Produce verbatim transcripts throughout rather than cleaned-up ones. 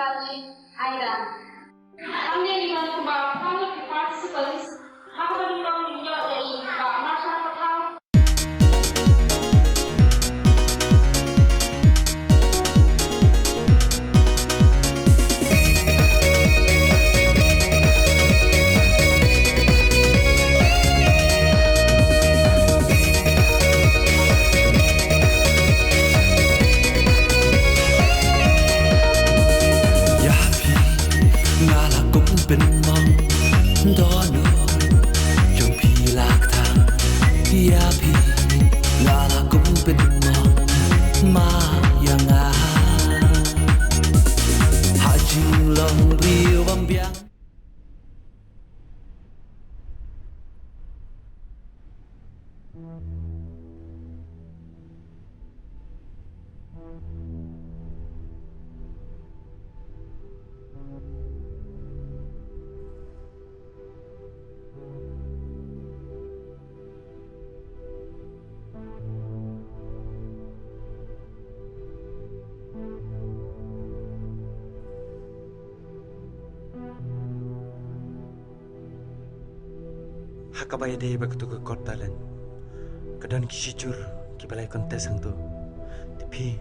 Aida. Hangne ngi don kumba pangnud ki participants, ha kaba nyngkong ngin ïoh ïa i Bah Marsha Pathar. Ïa phi nga la kum pynmong, dohnud jong phi la kthang. Ïa phi nga la kum pynmong, ma ïa nga ha jinglong briew bym biang. Ha kaba ïadei bad katu ka Got Talent, ka don ki shijur kiba la ïa contest hangtu. Te phi,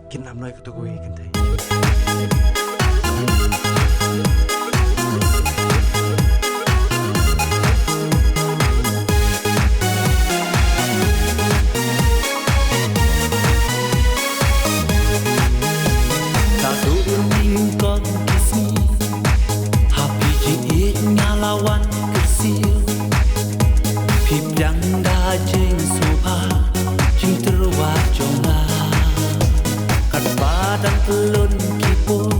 kin ym noh ïa katu kawei ka kynthei. Sa tu nyngkong ki sngi, ha phi jingïeit nga la wan kyrsiew. Phi pdiang da jingsngewbha, jingtyrwa jong nga. Katba dang tlun ki por.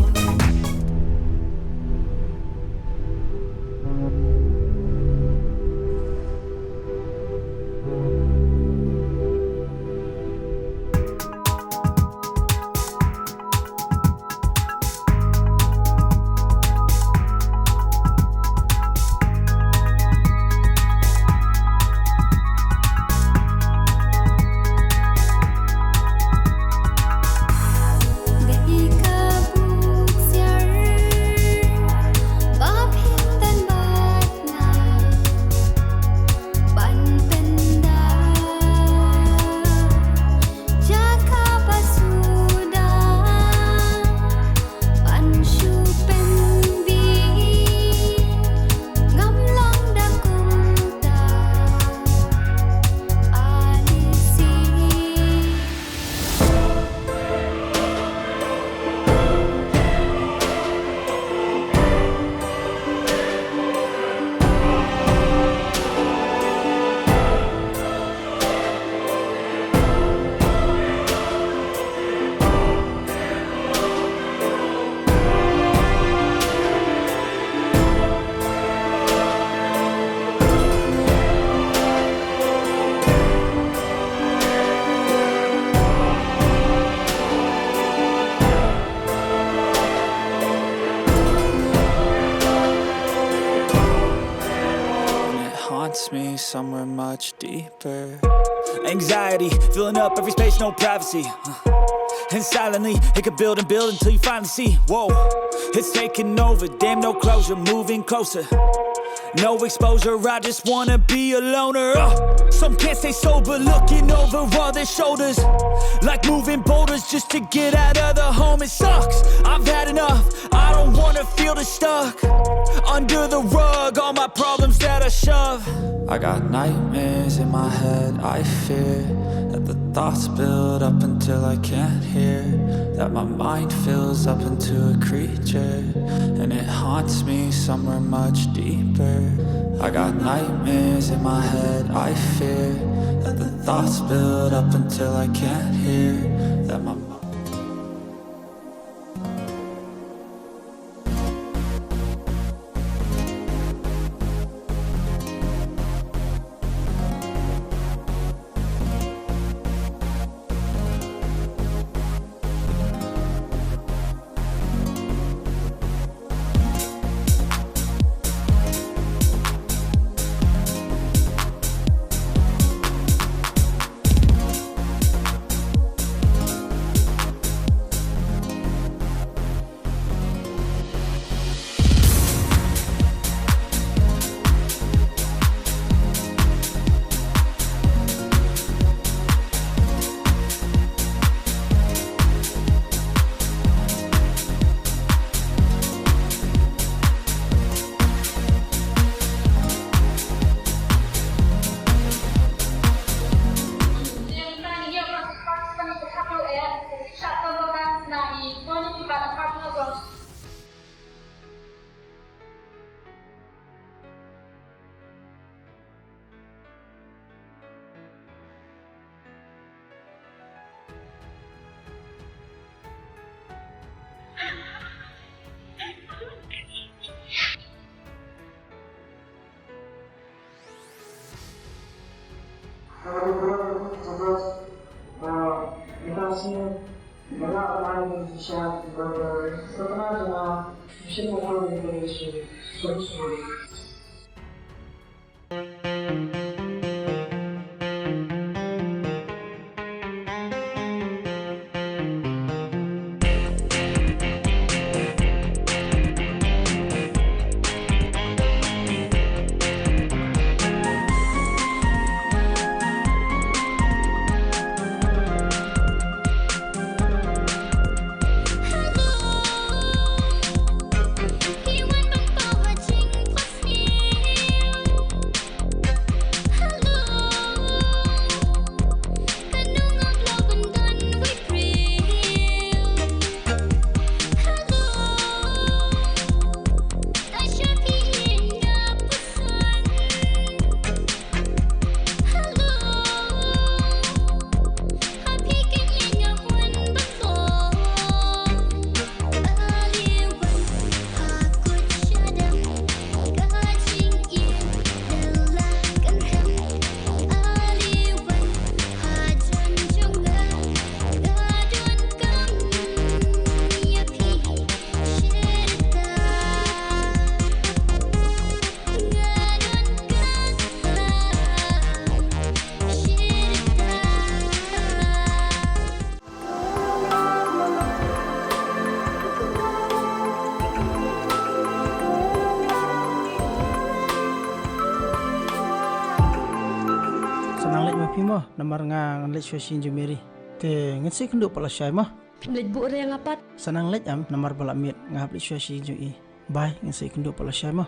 And it haunts me somewhere much deeper. Anxiety filling up every space, no privacy. Uh, And silently, it could build and build until you finally see. Whoa, it's taking over. Damn, no closure, moving closer. No exposure, I just wanna be a loner. Uh, some can't stay sober, looking over all their shoulders. Like moving boulders just to get out of the home. It sucks, I've had enough. I don't wanna feel the stuck under the rug, all my problems that I shove. I got nightmares in my head, I fear that the thoughts build up until I can't hear. That my mind fills up into a creature, and it haunts me somewhere much deeper. I got nightmares in my head, I fear that the thoughts build up until I can't hear. That my Sa nang leit ma phi mo, namar nga ngan leit shuwa sha ïing jong Mary. Te ngin sa ïakynduh pat lashai mo. Phim leit buh re nga pat. Sa nang leit em, namar ba la miet, nga hap leit shuwa sha ïing jong i. Bye, ngin sa ïakynduh pat lashai mo.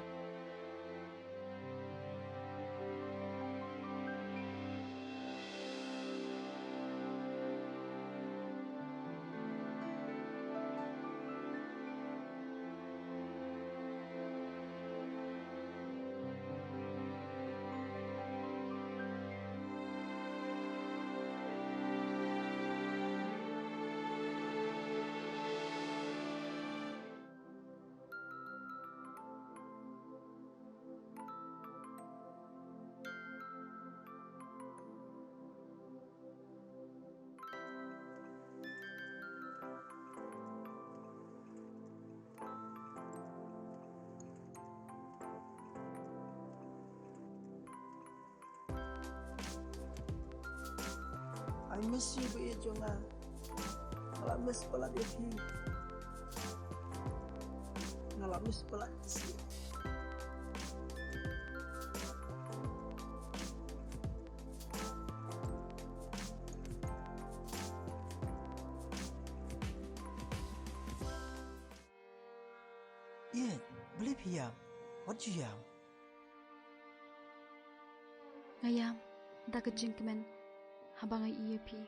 I miss you, ba ïeit jong nga. Nga la miss palat ïa phi. Nga la miss palat ïa phi. Ïeit, balei phi ïam? Wat ju ïam. Nga ïam da ka jingkmen haba nga ïohi ïa phi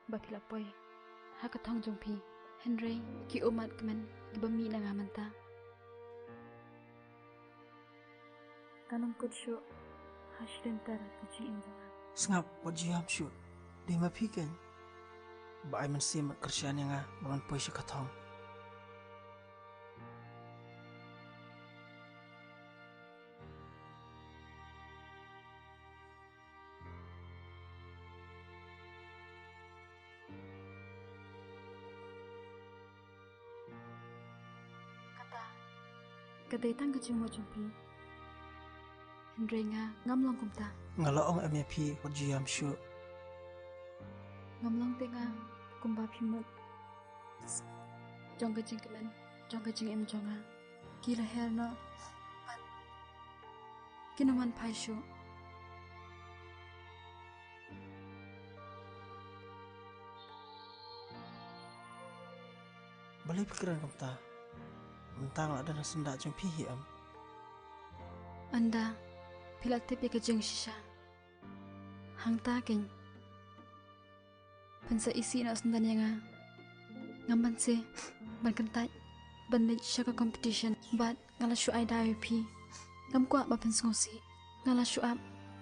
ba phi la poi ha ka thong jong phi. Hynrei ki ummat kmen kiba mih na nga mynta. Kan ym kut shuh ha shi lynter ka jingim jong nga. Sngap, wat ju ïam shuh. Dei ma phi keiñ ba ai mynsiem bad kyrshan ïa nga ba ngan poi sha ka thong. Kata ka dei tang ka jingmut jong phi. Hynrei nga ngam long kumta. Nga la ong em ïa phi, wat ju ïam shuh. Ngam long te nga kumba phi mut. Jong ka jingkmen jong ka jingim jong nga. Ki la her noh bad kin ym wan phai shuh. Balei phi kren kumta? Mynta nga la don ha syndah jong phi hi em? Ynda phi la tip ïa ka jingshisha. Hangta keiñ phin sa isih noh syndon ïa nga. Ngam banse ban kyntait ban leit sha ka competition bad nga la shu ai daw ïa phi. Ngam kwah ba phin sngewsih. Nga la shu ap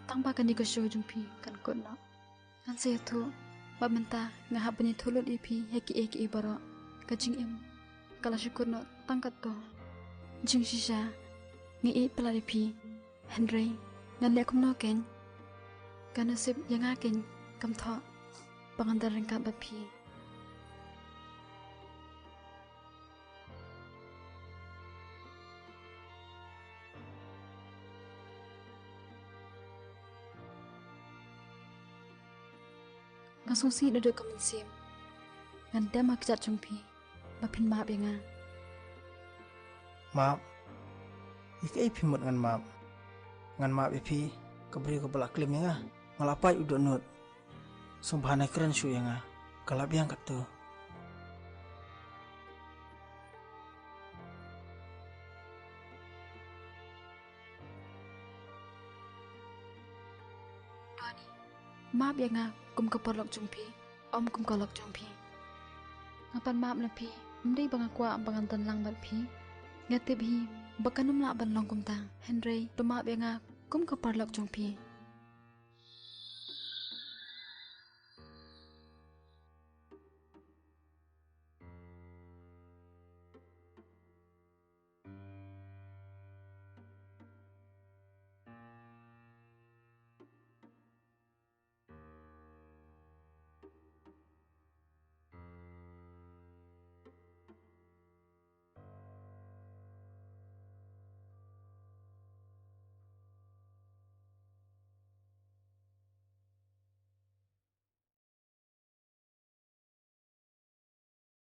tang ba kane ka show jong phi kan kut noh. Ngan sa ïathuh ba mynta nga hap ban ïathuh lut ïa phi ïa kiei kiei baroh. Ka jingim ka la shu kut noh tang katto. Jingshisha nga ïeit palat ïa phi. Hynrei ngan leh kumno keiñ? Ka nasib ïa nga keiñ kam thoh ba ngan don ryngkat bad phi. Nga sngewsih naduh ka mynsiem. Ngan dem ha kjat jong phi ba phin map ïa nga. Map? Ïa kaei phi mut ngan map? Ngan map ïa phi, ka briew kaba la klim ïa nga? Nga la pait u dohnud. Sngewbha nai kren shuh ïa nga. Ka la biang katto. Donny, map ïa nga kum ka paralok jong phi, ym kum ka lok jong phi. Nga pan map na phi, ym dei ba nga kwah ba ngan don lang bad phi. Nga tip hi ba kan ym lah ban long kumta. Hynrei to map ïa nga kum ka paralok jong phi.